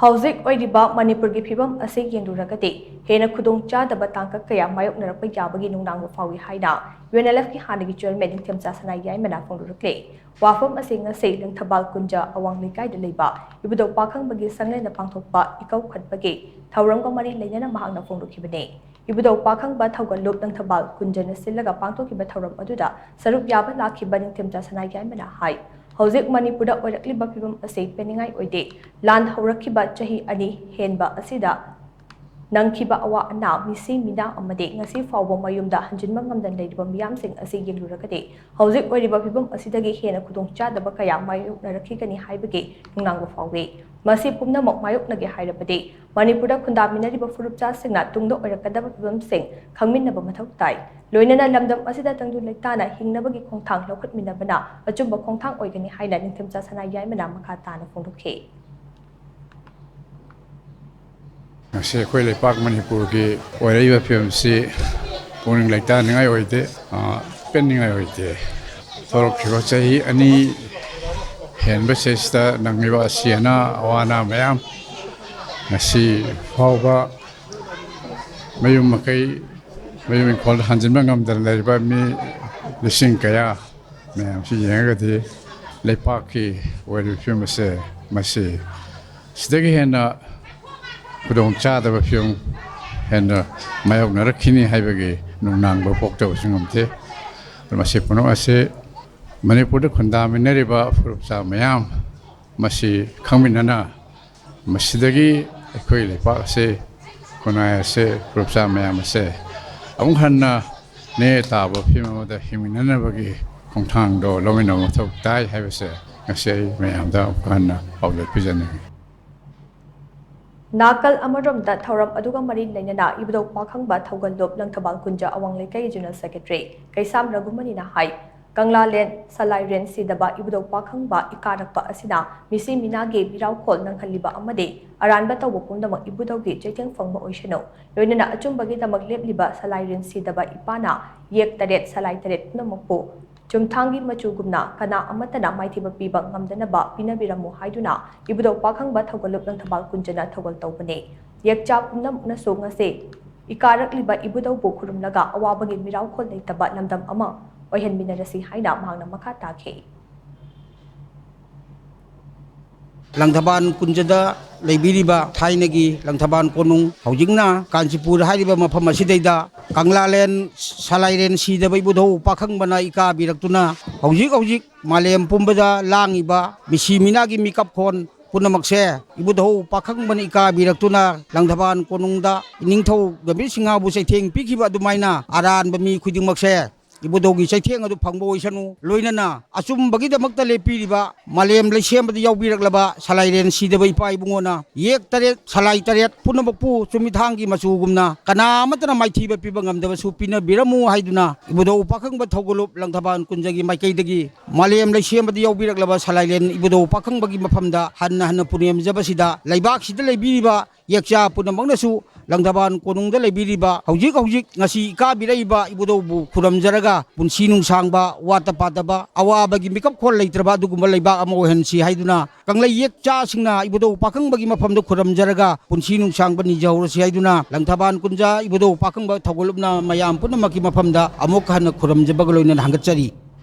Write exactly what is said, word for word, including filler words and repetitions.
ꯍꯧꯖꯤꯛ ꯑꯣꯏꯔꯤꯕ ꯃꯅꯤꯄꯨꯔꯒꯤ ꯐꯤꯕꯝ ꯑꯁꯤ ꯌꯦꯡꯂꯨꯔꯒꯗꯤ ꯍꯦꯟꯅ ꯈꯨꯗꯣꯡꯆꯥꯗꯕ ꯇꯥꯡꯀꯛ ꯀꯌꯥ ꯃꯥꯌꯣꯛꯅꯔꯛꯄ ꯌꯥꯕꯒꯤ ꯅꯨꯡꯅꯥꯡꯕ ꯐꯥꯎꯏ ꯍꯥꯏꯅ UNLFꯀꯤ ꯍꯥꯟꯅꯒꯤ chairman ꯅꯤꯡꯊꯦꯝꯆꯥ ꯁꯅꯥ ꯌꯥꯏꯃꯅ ꯐꯣꯡꯗꯣꯔꯛꯂꯦ꯫ ꯋꯥꯐꯝ ꯑꯁꯤ ꯉꯁꯤ ꯂꯪꯊꯕꯥꯜ ꯀꯨꯟꯖ ꯑꯋꯥꯡ ꯂꯩꯀꯥꯏꯗ ꯂꯩꯕ ꯏꯕꯨꯙꯧ ꯄꯥꯈꯪꯕꯒꯤ ꯁꯪꯂꯦꯟꯗ ꯄꯥꯡꯊꯣꯛꯄ ꯏꯀꯧꯈꯠꯄꯒꯤ ꯊꯧꯔꯝꯒ ꯃꯔꯤ ꯂꯩꯅꯅ ꯃꯍꯥꯛꯅ ꯐꯣꯡꯗꯣꯛꯈꯤꯕꯅꯤ꯫ ꯏꯕꯨꯙꯧ ꯄꯥꯈꯪꯕ ꯊꯧꯒꯜꯂꯨꯞ ꯂꯪꯊꯕꯥꯜ ꯀꯨꯟꯖꯅ ꯁꯤꯜꯂꯒ ꯄꯥꯡꯊꯣꯛꯈꯤꯕ ꯊꯧꯔꯝ ꯑꯗꯨꯗ ꯁꯔꯨꯛ ꯌꯥꯕ ꯂꯥꯛꯈꯤꯕ ꯅꯤꯡꯊꯦꯝꯆꯥ ꯁꯅꯥ ꯌꯥꯏꯃꯅ ꯍꯥꯏ, ꯍꯧꯖꯤꯛ ꯃꯅꯤꯄꯨꯔꯗ ꯑꯣꯏꯔꯛꯂꯤꯕ ꯐꯤꯕꯝ ꯑꯁꯤ ꯄꯦꯟꯅꯤꯡꯉꯥꯏ ꯑꯣꯏꯗꯦ꯫ ꯂꯥꯟ ꯍꯧꯔꯛꯈꯤꯕ ꯆꯍꯤ ꯑꯅꯤ ꯍꯦꯟꯕ ꯑꯁꯤꯗ ꯅꯪꯈꯤꯕ ꯑꯋꯥ ꯑꯅꯥ, ꯃꯤꯁꯤ ꯃꯤꯅꯥ ꯑꯃꯗꯤ ꯉꯁꯤ ꯐꯥꯎꯕ ꯃꯌꯨꯝꯗ ꯍꯟꯖꯤꯟꯕ ꯉꯝꯗꯅ ꯂꯩꯔꯤꯕ ꯃꯤꯌꯥꯝꯁꯤꯡ ꯑꯁꯤ ꯌꯦꯡꯂꯨꯔꯒꯗꯤ ꯍꯧꯖꯤꯛ ꯑꯣꯏꯔꯤꯕ ꯐꯤꯕꯝ ꯑꯁꯤꯗꯒꯤ ꯍꯦꯟꯅ ꯈꯨꯗꯣꯡꯆꯥꯗꯕ ꯀꯌꯥ ꯃꯥꯌꯣꯛꯅꯔꯛꯈꯤꯒꯅꯤ ꯍꯥꯏꯕꯒꯤ ꯅꯨꯡꯅꯥꯡꯕ ꯐꯥꯎꯏ꯫ ꯃꯁꯤ ꯄꯨꯝꯅꯃꯛ ꯃꯥꯌꯣꯛꯅꯒꯦ ꯍꯥꯏꯔꯕꯗꯤ ꯃꯅꯤꯄꯨꯔꯗ ꯈꯨꯟꯗꯥꯃꯤꯟꯅꯔꯤꯕ ꯐꯨꯔꯨꯞꯆꯥꯁꯤꯡꯅ ꯇꯨꯡꯗ ꯑꯣꯏꯔꯛꯀꯗꯕ ꯐꯤꯕꯝꯁꯤꯡ ꯈꯪꯃꯤꯟꯅꯕ ꯃꯊꯧ ꯇꯥꯏ꯫ ꯂꯣꯏꯅꯅ ꯂꯝꯗꯝ ꯑꯁꯤꯗ ꯇꯪꯗꯨ ꯂꯩꯇꯥꯅ ꯍꯤꯡꯅꯕꯒꯤ ꯈꯣꯡꯊꯥꯡ ꯂꯧꯈꯠꯃꯤꯟꯅꯕꯅ ꯑꯆꯨꯝꯕ ꯈꯣꯡꯊꯥꯡ ꯑꯣꯏꯒꯅꯤ ꯍꯥꯏꯅ ꯅꯤꯡꯊꯦꯝꯆꯥ ꯁꯅꯥ ꯌꯥꯏꯃꯅ ꯃꯈꯥ ꯇꯥꯅ ꯐꯣꯡꯗꯣꯛꯈꯤ꯫ ꯉꯁꯤ ꯑꯩꯈꯣꯏ ꯂꯩꯄꯥꯛ ꯃꯅꯤꯄꯨꯔꯒꯤ ꯑꯣꯏꯔꯛꯏꯕ ꯐꯤꯕꯝꯁꯤ ꯄꯨꯛꯅꯤꯡ ꯂꯩꯇꯥꯅꯤꯡꯉꯥꯏ ꯑꯣꯏꯗꯦ, ꯑ, ꯄꯦꯟꯅꯤꯡꯉꯥꯏ ꯑꯣꯏꯗꯦ꯫ ꯊꯣꯛꯂꯛꯈꯤꯕ ꯆꯍꯤ ꯑꯅꯤ ꯍꯦꯟꯕꯁꯤꯗ ꯅꯪꯂꯤꯕ ꯑꯁꯤ ꯑꯅꯥ ꯑꯋꯥ ꯑꯅꯥ ꯃꯌꯥꯝ, ꯉꯁꯤ ꯐꯥꯎꯕ ꯃꯌꯨꯝ ꯃꯀꯩ, ꯃꯌꯨꯝ ꯏꯪꯈꯣꯜꯗ ꯍꯟꯖꯤꯟꯕ ꯉꯝꯗꯅ ꯂꯩꯔꯤꯕ ꯃꯤ ꯂꯤꯁꯤꯡ ꯀꯌꯥ ꯃꯌꯥꯝꯁꯤ ꯌꯦꯡꯉꯒꯗꯤ ꯂꯩꯄꯥꯛꯀꯤ ꯑꯣꯏꯔꯤꯕ ꯐꯤꯕꯝ ꯑꯁꯦ, ꯃꯁꯤ ꯁꯤꯗꯒꯤ ꯍꯦꯟꯅ ꯈꯨꯗꯣꯡ ꯆꯥꯗꯕ ꯐꯤꯕꯝ ꯍꯦꯟꯅ ꯃꯥꯌꯣꯛꯅꯔꯛꯈꯤꯅꯤ ꯍꯥꯏꯕꯒꯤ ꯅꯨꯡꯅꯥꯡꯕ ꯄꯣꯛꯇꯕꯁꯨ ꯉꯝꯗꯦ꯫ ꯃꯁꯤ ꯄꯨꯝꯅꯃꯛ ꯑꯁꯤ ꯃꯅꯤꯄꯨꯔꯗ ꯈꯨꯟꯗꯥꯃꯤꯟꯅꯔꯤꯕ ꯐꯨꯔꯨꯞꯆꯥ ꯃꯌꯥꯝ ꯃꯁꯤ ꯈꯪꯃꯤꯟꯅꯅ, ꯃꯁꯤꯗꯒꯤ ꯑꯩꯈꯣꯏ ꯂꯩꯄꯥꯛ ꯑꯁꯦ, ꯈꯨꯟꯅꯥꯏ ꯑꯁꯦ, ꯐꯨꯔꯨꯞꯆꯥ ꯃꯌꯥꯝ ꯑꯁꯦ ꯑꯃꯨꯛ ꯍꯟꯅ ꯅꯦ ꯇꯥꯕ ꯐꯤꯕꯝ ꯑꯃꯗ ꯍꯤꯡꯃꯤꯟꯅꯅꯕꯒꯤ ꯈꯣꯡꯊꯥꯡꯗꯣ ꯂꯧꯃꯤꯟꯅꯕ ꯃꯊꯧ ꯇꯥꯏ ꯍꯥꯏꯕꯁꯦ ꯉꯁꯤ ꯑꯩ ꯃꯌꯥꯝꯗ ꯑꯃꯨꯛ ꯍꯟꯅ ꯄꯥꯎꯖꯦꯜ ꯄꯤꯖꯅꯤꯡꯏ꯫ ꯅꯥꯀꯜ ꯑꯃꯔꯣꯝꯗ ꯊꯧꯔꯝ ꯑꯗꯨꯒ ꯃꯔꯤ ꯂꯩꯅꯅ ꯏꯕꯨꯙꯧ ꯄꯥꯈꯪꯕ ꯊꯧꯒꯜꯂꯨꯞ ꯂꯪꯊꯕꯥꯜ ꯀꯨꯟꯖ ꯑꯋꯥꯡ ꯂꯩꯀꯥꯏꯒꯤ general secretary ꯀꯩꯁꯥꯝ ꯔꯘꯨꯃꯅꯤꯅ ꯍꯥꯏ, ꯀꯪꯂꯥꯂꯦꯟ ꯁꯂꯥꯏꯔꯦꯟ ꯁꯤꯗꯕ ꯏꯕꯨꯙꯧ ꯄꯥꯈꯪꯕ ꯏꯀꯥꯔꯛꯄ ꯑꯁꯤꯅ ꯃꯤꯁꯤ ꯃꯤꯅꯥꯒꯤ ꯃꯤꯔꯥꯎꯈꯣꯜ ꯅꯪꯍꯜꯂꯤꯕ ꯑꯃꯗꯤ ꯑꯔꯥꯟꯕ ꯇꯧꯕ ꯄꯨꯝꯅꯃꯛ ꯏꯕꯨꯙꯧꯒꯤ ꯆꯩꯊꯦꯡ ꯐꯪꯕ ꯑꯣꯏꯁꯅꯨ꯫ ꯂꯣꯏꯅꯅ ꯑꯆꯨꯝꯕꯒꯤꯗꯃꯛ ꯂꯦꯞꯂꯤꯕ ꯁꯂꯥꯏꯔꯦꯟ ꯁꯤꯗꯕ ꯏꯄꯥꯅ ꯌꯦꯛ ꯇꯔꯦꯠ ꯁꯂꯥꯏ ꯇꯔꯦꯠ ꯄꯨꯝꯅꯃꯛꯄꯨ ꯆꯨꯝꯊꯥꯡꯒꯤ ꯃꯆꯨꯒꯨꯝꯅ ꯀꯅꯥ ꯑꯃꯠꯇꯅ ꯃꯥꯏꯊꯤꯕ ꯄꯤꯕ ꯉꯝꯗꯅꯕ ꯄꯤꯅꯕꯤꯔꯝꯃꯨ ꯍꯥꯏꯗꯨꯅ ꯏꯕꯨꯙꯧ ꯄꯥꯈꯪꯕ ꯊꯧꯒꯜꯂꯨꯞ ꯂꯪꯊꯕꯥꯜ ꯀꯨꯟꯖꯅ ꯊꯧꯒꯜ ꯇꯧꯕꯅꯤ꯫ ꯌꯦꯛꯆꯥ ꯄꯨꯝꯅꯃꯛꯅꯁꯨ ꯉꯁꯤ ꯏꯀꯥꯔꯛꯂꯤꯕ ꯏꯕꯨꯙꯧꯕꯨ ꯈꯨꯔꯨꯝꯂꯒ ꯑꯋꯥꯕꯒꯤ ꯃꯤꯔꯥꯎꯈꯣꯜ ꯂꯩꯇꯕ ꯂꯝꯗꯝ ꯑꯃ ꯑꯣꯏꯍꯟꯃꯤꯟꯅꯔꯁꯤ ꯍꯥꯏꯅ ꯃꯍꯥꯛꯅ ꯃꯈꯥ ꯇꯥꯈꯤ꯫ ꯂꯪꯊꯕꯥꯜ ꯀꯨꯟꯖꯗ ꯂꯩꯕꯤꯔꯤꯕ ꯊꯥꯏꯅꯒꯤ ꯂꯪꯊꯕꯥꯜ ꯀꯣꯅꯨꯡ, ꯍꯧꯖꯤꯛꯅ ꯀꯥꯟꯆꯤꯄꯨꯔ ꯍꯥꯏꯔꯤꯕ ꯃꯐꯝ ꯑꯁꯤꯗꯩꯗ ꯀꯪꯂꯥꯂꯦꯟ ꯁꯂꯥꯏꯔꯦꯟ ꯁꯤꯗꯕ ꯏꯕꯨꯙꯧ ꯄꯥꯈꯪꯕꯅ ꯏꯀꯥꯕꯤꯔꯛꯇꯨꯅ ꯍꯧꯖꯤꯛ ꯍꯧꯖꯤꯛ ꯃꯥꯂꯦꯝ ꯄꯨꯝꯕꯗ ꯂꯥꯡꯉꯤꯕ ꯃꯤꯁꯤ ꯃꯤꯅꯥꯒꯤ ꯃꯤꯀꯞ ꯈꯣꯟ ꯄꯨꯝꯅꯃꯛꯁꯦ ꯏꯕꯨꯙꯧ ꯄꯥꯈꯪꯕꯅ ꯏꯀꯥꯕꯤꯔꯛꯇꯨꯅ ꯂꯪꯊꯕꯥꯜ ꯀꯣꯅꯨꯡꯗ ꯏꯅꯤꯡꯊꯧ ꯒꯝꯚꯤꯔ ꯁꯤꯡꯍꯕꯨ ꯆꯩꯊꯦꯡ ꯄꯤꯈꯤꯕ ꯑꯗꯨꯃꯥꯏꯅ ꯑꯔꯥꯟꯕ ꯃꯤ ꯈꯨꯗꯤꯡꯃꯛꯁꯦ ꯏꯕꯨꯙꯧꯒꯤ ꯆꯩꯊꯦꯡ ꯑꯗꯨ ꯐꯪꯕ ꯑꯣꯏꯁꯅꯨ꯫ ꯂꯣꯏꯅꯅ ꯑꯆꯨꯝꯕꯒꯤꯗꯃꯛꯇ ꯂꯦꯞꯄꯤꯔꯤꯕ ꯃꯥꯂꯦꯝ ꯂꯩꯁꯦꯝꯕꯗ ꯌꯥꯎꯕꯤꯔꯛꯂꯕ ꯁꯂꯥꯏꯔꯦꯟ ꯁꯤꯗꯕ ꯏꯄꯥ ꯏꯕꯨꯡꯉꯣꯅ ꯌꯦꯛ ꯇꯔꯦꯠ, ꯁꯂꯥꯏ ꯇꯔꯦꯠ ꯄꯨꯝꯅꯃꯛꯄꯨ ꯆꯨꯝꯃꯤꯊꯥꯡꯒꯤ ꯃꯆꯨꯒꯨꯝꯅ ꯀꯅꯥ ꯑꯃꯠꯇꯅ ꯃꯥꯏꯊꯤꯕ ꯄꯤꯕ ꯉꯝꯗꯕꯁꯨ ꯄꯤꯅꯕꯤꯔꯝꯃꯨ ꯍꯥꯏꯗꯨꯅ ꯏꯕꯨꯙꯧ ꯄꯥꯈꯪꯕ ꯊꯧꯒꯜꯂꯨꯞ ꯂꯪꯊꯕꯥꯜ ꯀꯨꯟꯖꯒꯤ ꯃꯥꯏꯀꯩꯗꯒꯤ ꯃꯥꯂꯦꯝ ꯂꯩꯁꯦꯝꯕꯗ ꯌꯥꯎꯕꯤꯔꯛꯂꯕ ꯁꯂꯥꯏꯔꯦꯟ ꯏꯕꯨꯙꯧ ꯄꯥꯈꯪꯕꯒꯤ ꯃꯐꯝꯗ ꯍꯟꯅ ꯍꯟꯅ ꯄꯨꯅꯦꯝꯖꯕꯁꯤꯗ ꯂꯩꯕꯥꯛꯁꯤꯗ ꯂꯩꯕꯤꯔꯤꯕ ꯌꯦꯛꯆꯥ ꯄꯨꯝꯅꯃꯛꯅꯁꯨ ꯂꯪꯊꯕꯥꯜ ꯀꯣꯅꯨꯡꯗ ꯂꯩꯕꯤꯔꯤꯕ ꯍꯧꯖꯤꯛ ꯍꯧꯖꯤꯛ ꯉꯁꯤ ꯏꯀꯥꯕꯤꯔꯛꯏꯕ ꯏꯕꯨꯙꯧꯕꯨ ꯈꯨꯔꯨꯝꯖꯔꯒ ꯄꯨꯟꯁꯤ ꯅꯨꯡꯁꯥꯡꯕ, ꯋꯥꯠꯇ ꯄꯥꯗꯕ, ꯑꯋꯥꯕꯒꯤ ꯃꯤꯀꯞ ꯈꯣꯜ ꯂꯩꯇ꯭ꯔꯕ ꯑꯗꯨꯒꯨꯝꯕ ꯂꯩꯕꯥꯛ ꯑꯃ ꯑꯣꯏꯍꯟꯁꯤ ꯍꯥꯏꯗꯨꯅ ꯀꯪꯂꯩ ꯌꯦꯛꯆꯥꯁꯤꯡꯅ ꯏꯕꯨꯙꯧ ꯄꯥꯈꯪꯕꯒꯤ ꯃꯐꯝꯗ ꯈꯨꯔꯨꯝꯖꯔꯒ ꯄꯨꯟꯁꯤ ꯅꯨꯡꯁꯥꯡꯕ ꯅꯤꯖꯍꯧꯔꯁꯤ ꯍꯥꯏꯗꯨꯅ ꯂꯪꯊꯕꯥꯜ ꯀꯨꯟꯖ ꯏꯕꯨꯙꯧ ꯄꯥꯈꯪꯕ ꯊꯧꯒꯜꯂꯨꯞꯅ ꯃꯌꯥꯝ ꯄꯨꯝꯅꯃꯛꯀꯤ ꯃꯐꯝꯗ ꯑꯃꯨꯛ ꯍꯟꯅ ꯈꯨꯔꯨꯝꯖꯕꯒ ꯂꯣꯏꯅꯅ ꯍꯪꯒꯠꯆꯔꯤ꯫